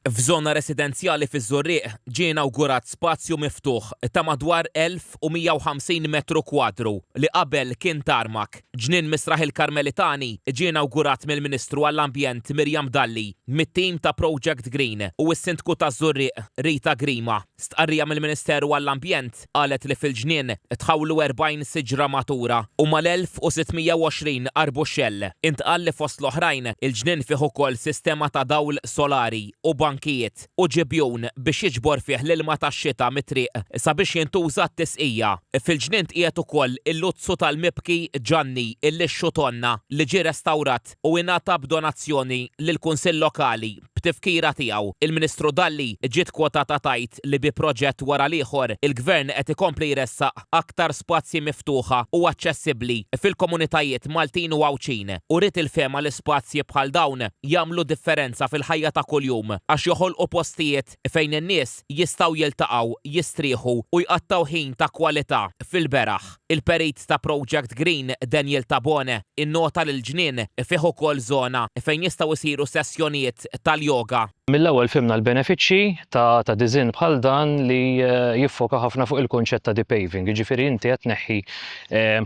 F'żona residenzjali fiż-Żurrieq ġie inawgurat spazju miftuħ ta' madwar 1,150 metru kwadru li qabel kien tarmak. Ġnien Misraħ il-Karmelitani ġie inawgurat mill-Ministru għall-Ambjent Miriam Dalli, mit-tim ta' Project Green u s-Sindku taż-Żurrieq Rita Grima. Stqarrija mill-Ministeru għall-Ambjent qalet li fil-ġnien tħawlu 40 siġra matura u mal-1,620 arbuxxell. Intqal li fost l-oħrajn, il-ġnien fih ukoll sistema ta' dawl solari u bankijiet u ġibjun biex jiġbor fih l-ilma tax-xita mit-triq sabiex jintuża għat-tisqija. Fil-ġnien tqiegħed ukoll il-luzzu tal-mibki Ġanni il-Lixxu Tonna li ġie restawrat u ingħata b'donazzjoni lill-Kunsill Lokali b'tifkira tiegħu. Il-Ministru Dalli ġiet kwotata tgħid li bi proġett wara l-ieħor, il-Gvern qed ikompli jressaq aktar spazji miftuħa u aċċessibbli fil-komunitajiet Maltin u Għawdxin u ried il-fehma li spazji bħal dawn jagħmlu differenza fil-ħajja ta' kuljum għax joħolqu postijiet fejn in-nies jistgħu jiltaqgħu, jistrieħu u jqattgħu ħin ta' kwalità fil-beraħ. Il-Perit ta' Project Green, Daniel Tabone, innota li l-ġnien fih ukoll żona fejn jistgħu jsiru sessjonijiet tal-yoga. Mill-ewwel fhimna l-benefiċċji ta' ta' diżinn bħal dan li jiffoka ħafna fuq il-kunċett ta' depaving, jiġifieri inti qed tneħħi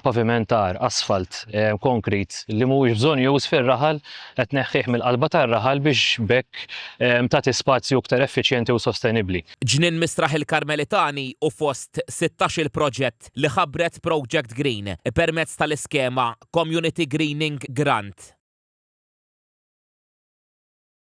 pavimentar, asfalt, konkrit li mhuwiex bżonnjuż fir-raħal, qed tneħħih mill-qalba tar-raħal biex b'hekk tagħti spazju iktar effiċjenti u sostenibbli. Ġnien Misraħ il-Karmelitani hu fost sittax-il proġett li ħabbret Project Green permezz tal-iskema Community Greening Grant.